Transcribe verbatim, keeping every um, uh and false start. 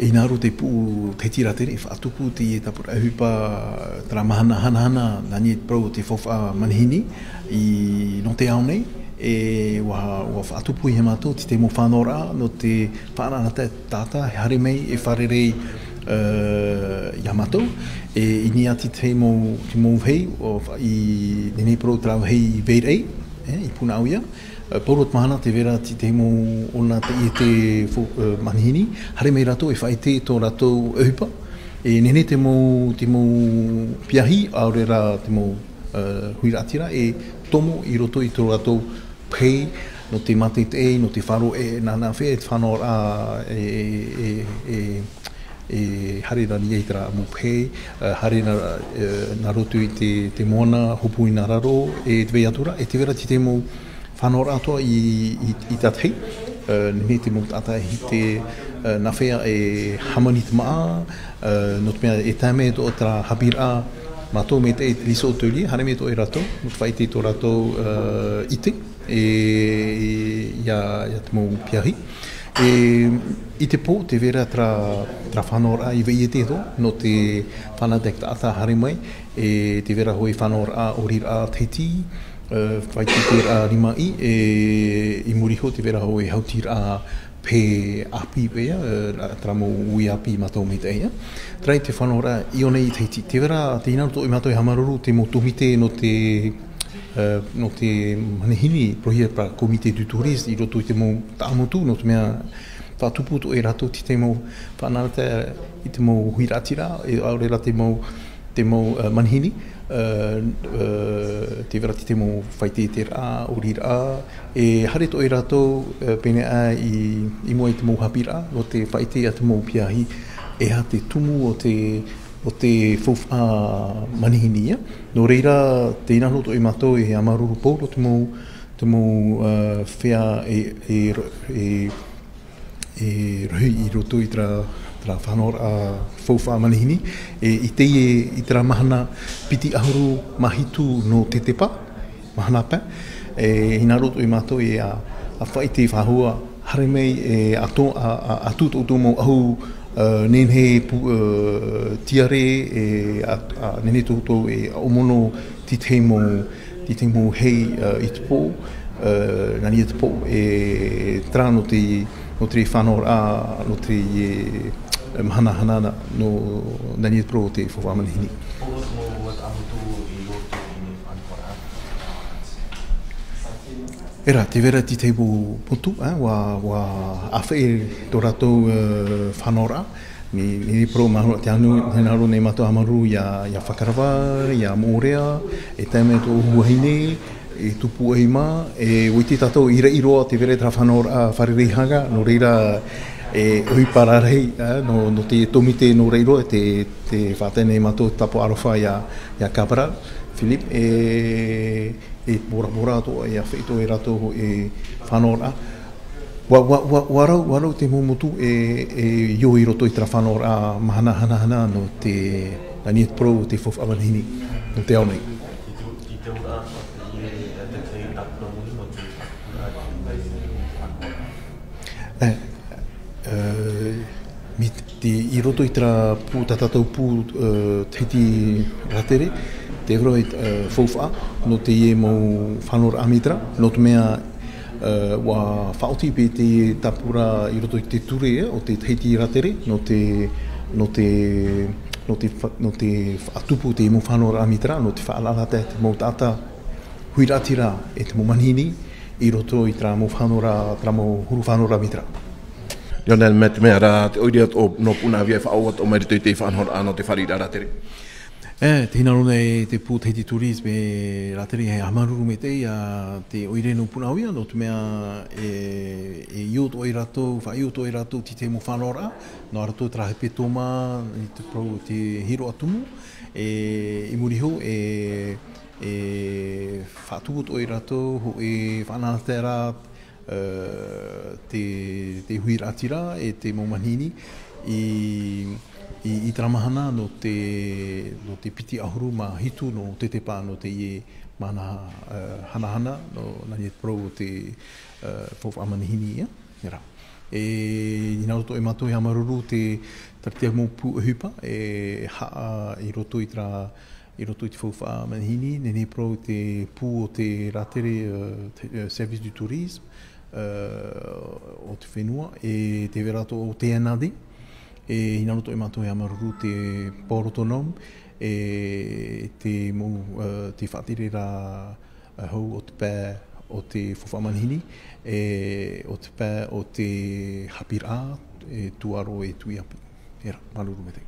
Hinaʻaro te pū Tahiti Rātere e faʻatupu teie tāpura ʻohipa, terā mahana hanahana, nā niʻa i te parau o te faufaʻa manihini i, nō te ao nei, e ʻua, ʻua faʻatupu ia mātou te, te mau faʻanahoraʻa nō te faʻanahoraʻa taʻata e haere mai e fārerei, ā, ia mātou, e i niʻa i te mau, te mau vahi, ʻo, i, nā niʻa i te parau terā vahi i Vairaʻi, e, i Punaʻauia. Ā, pauroa te mahana tē vai ra te, te mau ʻōna teie te fau-, ā, manihini, haere mai rātou e faʻaʻite i tō rātou ʻohipa, e nehenehe te mau, te mau piahi, ʻaore rā te mau, ā, huiraʻatira, e tomo i roto i tō rātou pahi, nō te mātaʻitaʻi, nō te faʻaroʻo, e nā, nāfea te faʻanahoraʻa e, e, e, e, e haere ra i niʻa i terā mau pahi, ā, haere ra, ā, nā roto i te, te moana, hopu i nā raro, e tē vai atu ra, e tē vai ra te, te mau faʻanahoraʻa atoʻa i, i, i tātaʻi, ā, nehenehe te mau taʻata e hiti, ā, nāfea e hāmani te māʻa, ā, nō te mea e tae mai atoʻa terā haʻapiʻiraʻa, mātou maitaʻi te Liso Atelier, haere mai atoʻa ia rātou, nō te faʻaʻite i tō rātou, ā, ʻite, e, ia, ia te mau piahi. E, i te pō, tē vai ra terā, terā faʻanahoraʻa i Vaiete atoʻa, nō te faʻanahoraʻa taʻata haere mai, e tē vai ra hoʻi faʻanahoraʻa ʻoriraʻa Tahiti, ā, faʻaʻiteʻiteraʻa rimaʻī, e i muri iho tē vai ra hoʻi hautiraʻa pahi ʻāpī paʻi, ā, terā mau ui ʻāpī mātou maitaʻi, ā. Terā te faʻanahoraʻa i ʻō nei i Tahiti. Tē vai ra, tē hinaʻaro atoʻa ia mātou e haʻamāuruuru te mau tōmite nō te, ā, nō te manihini, parauhia parau Comité du Tourisme, i roto i te mau taʻamotu, nō te mea faʻatupu atoʻa ia rātou te, te mau faʻanahoraʻa i te mau huiraʻatira, e ʻaore rā te mau, te mau, ā, manihini, ā, ā, tē vai ra te, te mau faʻaʻiteʻiteraʻa, ʻoriraʻa, e haere atoʻa ia rātou, ā, pēneiaʻe i, i mua i te mau haʻapiʻiraʻa, nō te faʻaʻite i te mau piahi, e aha te tumu o te, o te faufaʻa manihini, ā. Nō reira, tē hinaʻaro atoʻa ia mātou e haʻamāuruuru pauroa te mau, te mau, ā, feiā e, e, e, e rohi i roto i terā, terā faʻanahoraʻa faufaʻa manihini, e i teie, i terā mahana piti ʻahuru mā hitu nō Tetepa, mahana pae, e hinaʻaro atoʻa ia mātou e a, a faʻaʻite faʻahou, haere mai, e atu, a, a, atu tō, tō mau ʻahu, ā, nehenehe pū, ā, tiare, e a, a, nehenehe tō, tō, e ʻaʻomono te tahi mau, te tahi mau hei, ā, i te pō, ā, nā niʻa i te pō, e terā nō te, nō te faʻanahoraʻa, nō te, e, mahana hanahana, nō, nā niʻa i te parau o te faufaʻa manihini. Terā, tē vai ra te tahi mau motu, ā, ʻua, ʻua ʻāfaʻi tō rātou, ā, faʻanahoraʻa, nā, nā niʻa i te parau māhora te anu, hinaʻaro nei mātou e haʻamāuruuru ia, ia Fakarava, ia Moʻorea, e tae mai tō ʻUa Vahine, e Tupuaʻi mā, e ʻua ʻite tātou i Raʻiroa, tē vai ra terā faʻanahoraʻa fārerei haga, nō reira, e ʻohipa rarahi, ā, nō, nō te tōmite nō Raʻiroa, te, te faʻatae nei mātou tāpaʻo aroha ia, ia Cabral, Philippe, e, e Bora Bora atoʻa, e ʻāfaʻi atoʻa ia rātou e faʻanahoraʻa. ʻUa, ʻua, ʻua, ʻua rau, ʻua rau te mau motu e, e io i roto i terā faʻanahoraʻa mahana hanahana nō te, nā niʻa i te parau o te faufaʻa manihini, nō te ao nei. E, e, mai te, i roto i terā pū, tā tātou pū, ā, Tahiti Rātere, tē vai ra, ā, faufaʻa, nō teie mau faʻanahoraʻa mai terā, nō te mea, ā, ʻua faʻaoti paʻi te tāpura i roto i te ture, ā, o te Tahiti Rātere, nō te, nō te fa-, nō te faʻatupu te mau faʻanahoraʻa mai terā, nō te faʻalaʻalata te mau taʻata huiraʻatira e te mau manihini, i roto i terā mau faʻanahoraʻa, terā mau huru faʻanahoraʻa mai terā. Lionel, mai te mea rā, te ʻoire atoʻa nō Punaʻauia e faʻaʻau atoʻa mai i roto i te faʻanahoraʻa nō te fāriʻiraʻa Rātere. E, tē hinaʻaro nei te pū Tahiti Tourisme Rātere e haʻamāuruuru maitaʻi ia te ʻoire nō Punaʻauia, nō te mea e, e io atoʻa ia rātou, faʻaio atoʻa ia rātou i te mau faʻanahoraʻa, nō rātou terā hepetoma, i te parau o te hiroʻa tumu, e, i muri iho, e, e faʻatupu atoʻa ia rātou, hōʻē faʻanahoraʻa, ā, te, te huiraʻatira e te mau manihini i, i, i terā mahana nō te, nō te piti ʻahuru mā hitu nō Tetepa nō teie mahana, ā, hanahana, nō, nā niʻa i te parau o te, ā, faufaʻa manihini ia, ia rā. E, i nā roto e mātou e haʻamāuruuru te, tā te mau pū ʻohipa, e, haʻa i roto i te rā, i roto i te faufaʻa manihini, nehenehe parau te pū o te rātere, e, te, e, service du tourisme, e, o te fenua, e te vera to o te anade, e, i nā roto e mātou e haʻamāuruuru te port autonome, e te mau, e, te faʻatere ra, e, hau o te pae o te faufaʻa manihini, e o te pae o te haʻapiʻiraʻa, e tūʻaro e tuiʻapi. Era, māuruuru maitaʻi.